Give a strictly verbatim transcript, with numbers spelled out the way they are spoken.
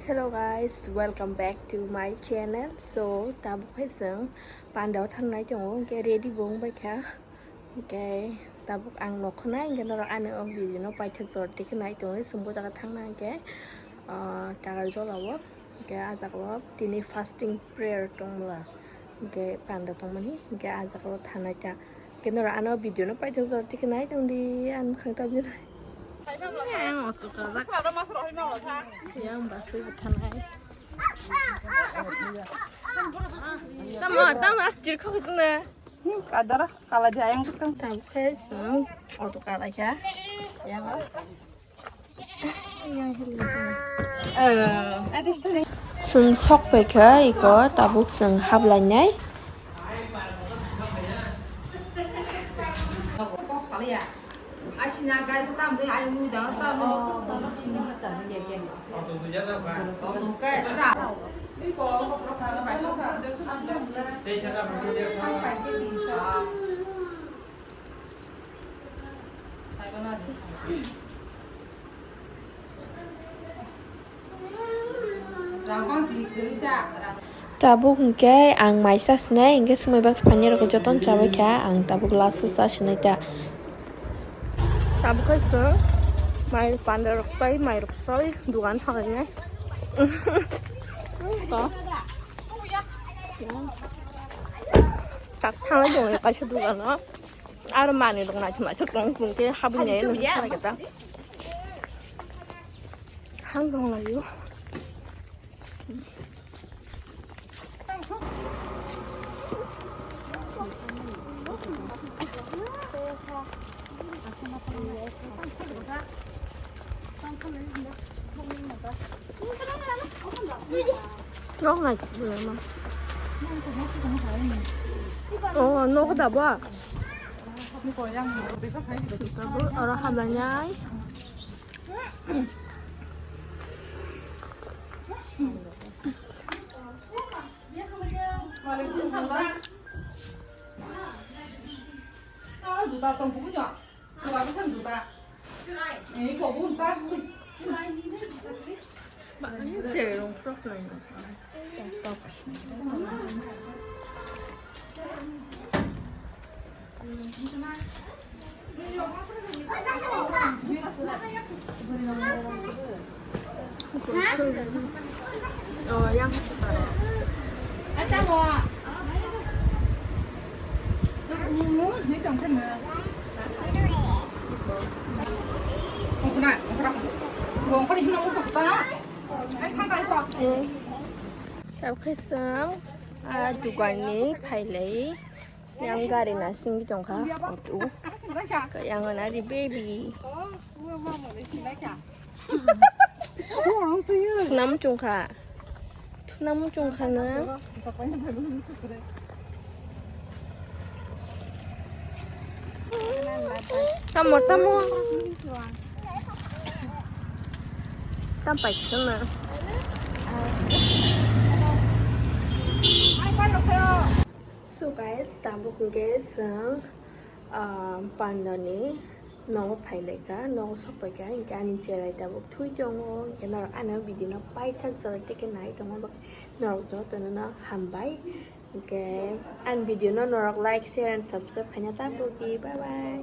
Hello guys, welcome back to my channel. So, tabuk hai chwng panda o thangnai tongo, hwnkhe ready bo wng bai kha. Hwnkhe tabuk ang nokho nai, hwnkhe norok ani o video no paithak jora tikhe nai tongo, chwng bo jaga thangna hwnkhe, ah, Takarjala o, hwnkhe ah jaga o tini fasting prayer tongmwla, hwnkhe panda tongmani, hwnkhe ah jaga o thanai ta. Hwnkhe norok ano video no paithak jora tikhe nai tongdi, ang mwkhang tabjinai. Yang auto kajak. Yang basui bo thanai. Tamo, tamo, ah, chirkhok na. Hmm, kadara, kala jayang bwskang. Tabuk khe chwng auto kalaikha. Yang. Chwng sok paikha iko tabuk chwng hablainai. Tabuk hwnkhe ang mai chasinai, hwnkhe swmai baksa phainai rokbo jotono chabai kha, ang tabuk last o chasinai ta. Tabuk khe chwng mai panda rok bai mai rok soi dugan halainai. Ko. Tak thangwi tongo kaisa dugano. Aro manwi rok naithok naithok tong tong khe habwi nai nang khe ta. Hang dong laio. Nok nai kok bwlai ma. Oh, nok da ba. Oro hablainai. Tabuk khe chwng a dugan ni phailai. Yang gari nasing tongkha auto. Yang na di baby. Nam chungkha. Nam chungkha na. Tamo, tamo. Tam pai sana. So guys, tabuk hwnkhe chwng, ah, pandani nogo phailaikha, nogo sokpaikha, hinkhe ani cherai tabuk thwi tongo, hinkhe norok ano video no paithak jora teke nai tongo, norok jotono no hambai, hinkhe ani video no norok like, share and subscribe khaina ta bwlwi, bye bye.